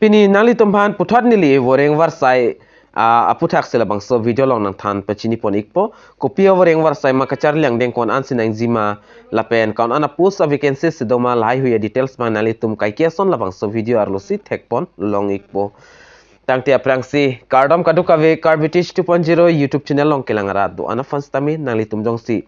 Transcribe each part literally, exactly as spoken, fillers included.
Pini nanglitum aphan puthot neli voreng varsai, ah, aphuthak si labangso video along nangthan pachini pon ikpo. Kopi avoreng varsai ma, kacharli angdeng ko-an ansi nangji ma, lapen ko-an a-post a-vacancy si do ma, lahaihui a-details abang nanglitum kaike ason labangso video arlo si thek pon long ikpo. Tangte aphrangsi kardom kadokave, Karbi Teach two point zero YouTube channel along kelang arat do-an aphan sitame nanglitum jongsi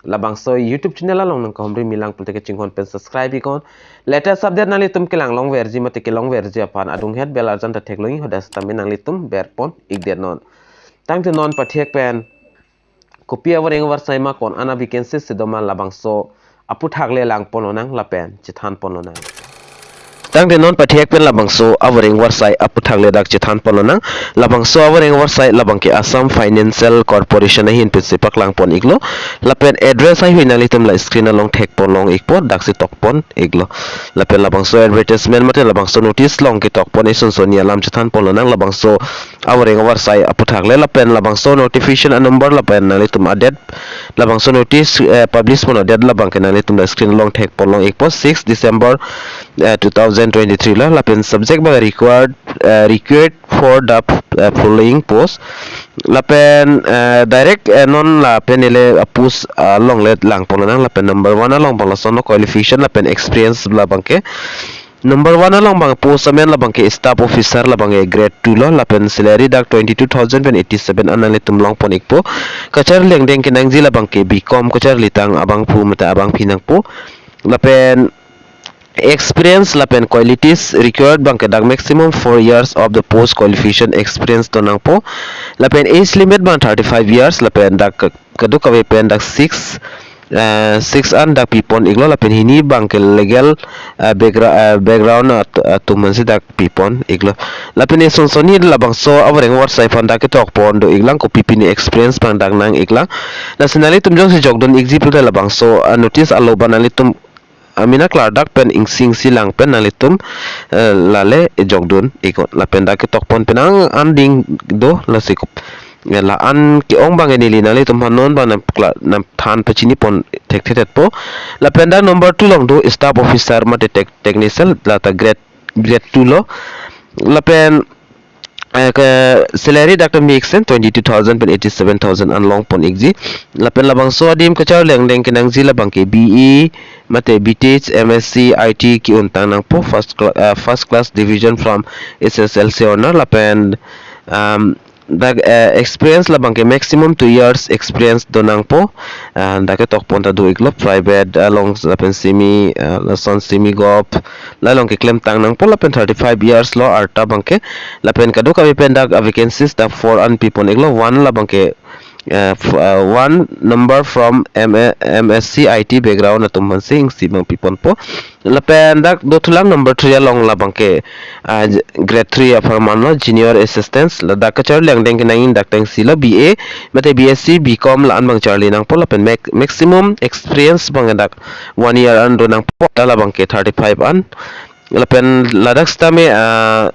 labangso YouTube channel along nangkahumri milang pulote kachinghon pen subscribe iknon. Latest update nanglitum kelang longverji mate kelongverji aphan adunghet bell arjan ta theklong ik, hadak sitame nanglitum ber pon ikdet non. Tangte non pathek pen kopi avoreng varsai ma, ko-an a-vacancy si do ma, labangso aphuthak le lang pon lonang lapen chethan pon lonang. Tangte non pathek pen labangso avoreng varsai aphuthak le dak chethan pon lonang. Labangso avoreng varsai labangke Assam Financial Corporation ahin pensi paklang pon iklo. Lapen address haihui nanglitum la screen along thek pon long ikpo, daksi tok pon iklo. Lapen labangso advertisement mate labangso notice along ketok pon isunsoni alam chethan pon lonang. Labangso avoreng varsai aphuthak le lapen labangso notification a-number lapen nanglitum a-date, labangso notice, eh, publish pon a-date labangke nanglitum la screen along thek pon long ikpo, six December, eh, two thousand twenty-three lo. Lapen subject abang required, eh, required for the, eh, following post. Lapen, eh, direct, eh, non lapen neli a-post along le lang pon lonang. Lapen number one along abang lason lo, qualification lapen experience labangke. Number one along abang post amen labangke staff officer, labangke grade two lo, lapen salary dak twenty-two thousand pen eighty-seven an nanglitum long pon ikpo. Kacharli angdeng kenangji labangke B Com kacharli tang abangphu mate abangpi nangpo. Lapen experience lapen qualities required abangke dak maximum four years of the post qualification experience do nangpo. Lapen age limit abang thirty-five years, lapen dak ke- kadokave pen dak six, eh, six an dak pi pon iklo, lapen hini abangke legal, eh, backgra-, eh, background at-, atum ansi dak pi pon iklo. Lapen isunsoni labangso avoreng varsai aphan dak ketok pon do iklang, kopi pini experience abang dak nang iklang. Lasi nanglitum jongsi jokdun ikji pulote labangso, eh, notice alo abang nanglitum amena klardak pen ing sing si lang pen nanglitum, eh, lale jokdun iknon. Lapen dak ketok pon penang an ding do, lasi kup-, eh, la-an ke-ong abang neli nanglitum aphan non abang nam kla-, nangthan pachini pon thekthedet po. Lapen dak number two along do staff officer mate tech-, technician, la ta grade, grade two lo. Lapen, eh, ke salary dak ta mix en twenty-two thousand pen eighty-seven thousand an long pon ikji. Lapen labangso adim kacharli angdeng kenangji labangke B E mate B Tech, M Sc, I T ke-un tang nangpo, first cla-, eh, first class division from S S L C honor. Lapen, um, dak, eh, experience labangke maximum two years experience do nangpo. Eh, dak ketok pon ta do iklo, private along lapen semi, eh, lason semi gov la along keklem tang nangpo, lapen thirty-five years lo arta abangke. Lapen kadokave pen dak, ah, vacancies dak four an pi pon iklo. One labangke, eh, f-, eh, one number from M A, M Sc I T background atum aphansi ing si abang pi ponpo. Lapen dak dothulang number three along labangke, ah, j-, grade three apharman lo, junior assistant, ladak kacharli angdeng kenangji dak ta ing si lo, B A mate B Sc, B Com la-an abang charli nangpo. Lapen max-, maximum experience abang dak one year an do nangpo, ta labangke thirty-five an. Lapen ladak sitame, ah,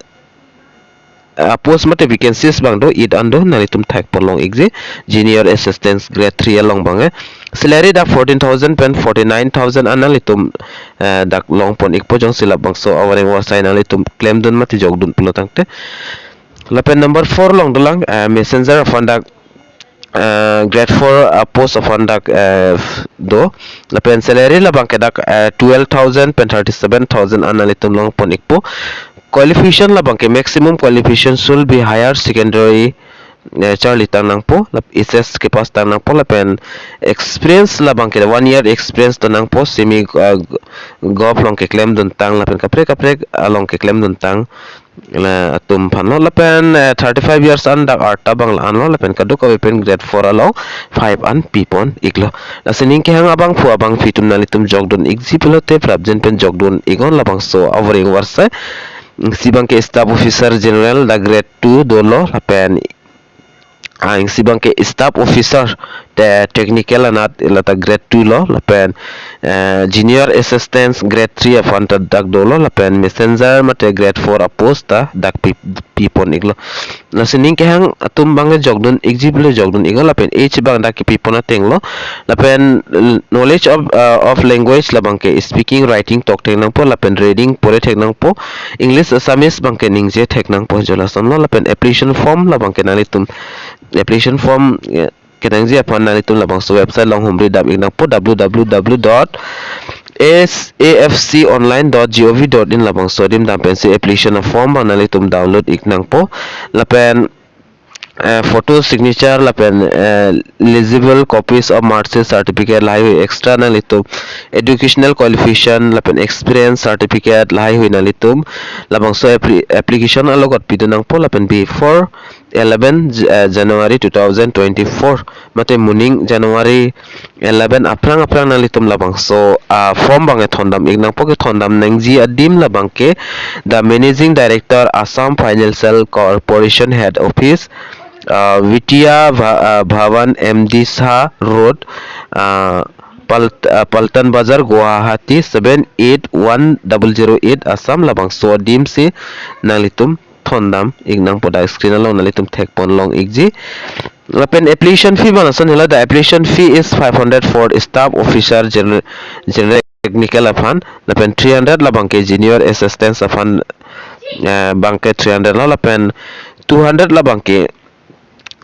ah, post mate vacancies abang do, eight an do, nanglitum thek pon long ikji, junior assistant grade three along abang, eh. Salary dak fourteen thousand pen forty-nine thousand an nanglitum, eh, dak long pon ikpo jongsi labangso avoreng varsai nanglitum klemdun mate jokdun pulo tangte. Lapen number four along dolang, eh, messenger aphan dak, eh, grade four, ah, post aphan dak, eh, do. Lapen salary labangke dak, eh, twelve thousand pen thirty-seven thousand an nanglitum long pon ikpo. Qualification labangke maximum qualification should be higher secondary, eh, charli tang nangpo, lap-, H S K pass tang nangpo, lapen experience labangke one year experience do nangpo, semi, eh, gov along keklem dun tang, lapen kaprek kaprek along keklem dun tang, la atum aphan lo. Lapen, eh, thirty-five years an dak arta abang la-an lo, lapen kadokave pen grade four along five an pi pon iklo. Lasi ning kehang abangphu abangpi atum nanglitum jokdun ikji pulote prapjin pen jokdun iknon labangso avoreng varsai. Ing si abangke staff officer general dak grade two dolo, lapen, ah, ing si abangke staff officer te-, technical anat lata grade two lo, lapen, eh, junior assistant grade three aphan ta dak dolo, lapen messenger mate grade four apost ta dak pi-, pipon iklo. Lasi ning kehang atum abang jokdun ikji pulo jokdun iklo, lapen age abang dak kipipon ateng lo, lapen l-, knowledge of, uh, of language labang ke speaking, writing tok thek nangpo, lapen reading pore thek nangpo, English, Assamese abang ke ningje thek nangpo, jo lason lo. Lapen application form labang ke nanglitum application form, eh, kenangji aphan nanglitum labangso website along humri dam ik nangpo, w w w dot s a f c online dot g o v dot in, labangso adim dam pensi application form abang nanglitum download ik nangpo. Lapen, eh, photo, signature, lapen, eh, legible copies of marksheet, certificate, lahai hui extra nanglitum educational qualification lapen experience certificate lahai hui nanglitum labangso appli-, application alogot pidun nangpo, lapen before eleven J-, eh, January two thousand twenty-four, mate moning January eleven aphrang aphrang nanglitum labangso, ah, form abang kethondam ik nangpo. Kethondam nangji adim labang ke the Managing Director, Assam Financial Corporation Head Office, ah, Vidya Bha-, ah, Bhavan, M D Shah Road, ah, Pal-, ah, Paltan Bazar, Guwahati seven eight one double zero eight, Assam, labangso adim si nanglitum thondam ik nangpo, dak screen along nanglitum thekpon long ikji. Lapen application fee abang lason helo, the application fee is five hundred for staff, officer, general, general technical aphan, lapen three hundred labang ke junior assistant aphan, eh, abang ke three hundred lo, lapen two hundred labang ke,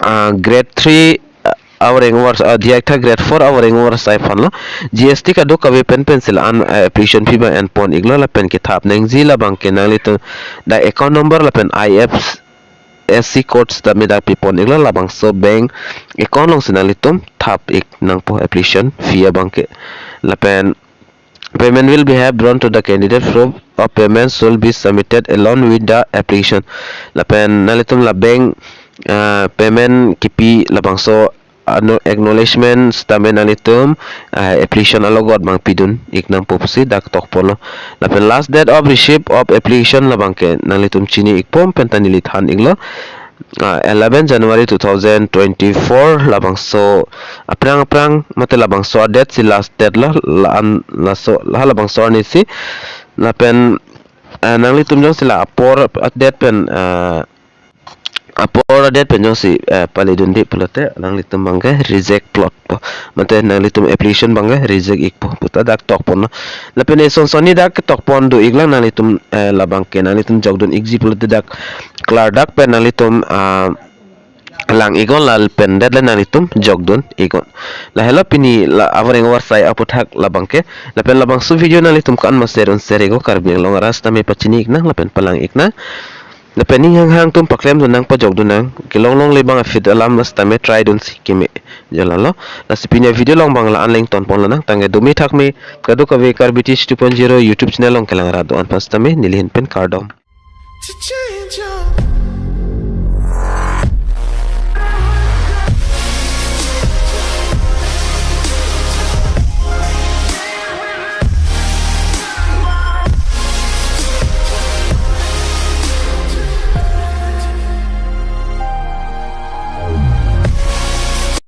ah, grade three, ah, avereng over, ah, diak tha grade four avereng over asai aphan lo. G S T kadokave pen pensi la-an, ah, application fee abang enpon iklo, lapen kethap nangji labang ke nanglitum dak account number lapen I F S C code sitame dak pipon iklo, labangso bank account along si nanglitum thap ik nangpo application fee abang ke. Lapen payment will be have drawn to the candidate. Proof of payment should be submitted along with the application. Lapen nanglitum la bank, ah, payment kipi labangso ano-, acknowledgement sitame nanglitum, ah, application alogot abang pidun ik nangpo pusi dak tokponlo. Lapen last date of receipt of application labang ke nanglitum chini ikpo, pen ta neli than iklo, ah, eleven January two thousand twenty-four, labangso aphrang aphrang mate labangso a-date si last date lo, la-an laso la labangso arni si. Lapen, ah, nanglitum jongsi la apor a-date pen, ah, apor a-date pen jongsi, eh, paledunde pulote nanglitum abang ke reject plot po, mate nanglitum application abang ke reject ikpo pu ta dak tokponlo. Lapen eson sonni dak tokpon do iklang, nanglitum, eh, labang ke nanglitum jokdun ikji pulote dak klardak pen nanglitum, ah, lang iknon, lapen det le nanglitum jokdun iknon. Lahelo pini la avereng over asai aphuthak labang ke. Lapen labangso video nanglitum kan ma share un share iknon, Karbi Anglong arat sitame pachini ik nang lapen palang ik nang. Lapen ning hanghang atum paklemdun nang, pajokdun nang. Kelong longle abang aphi alam sitame try dunsi keme. Jo lalo. Lasi pini video along abang la-an le ingtonpon lonang. Tangke dumi thakme kadokave Karbi Teach two point zero YouTube channel along kelang rat do-an aphan sitame neli ahin pen kardom. To change your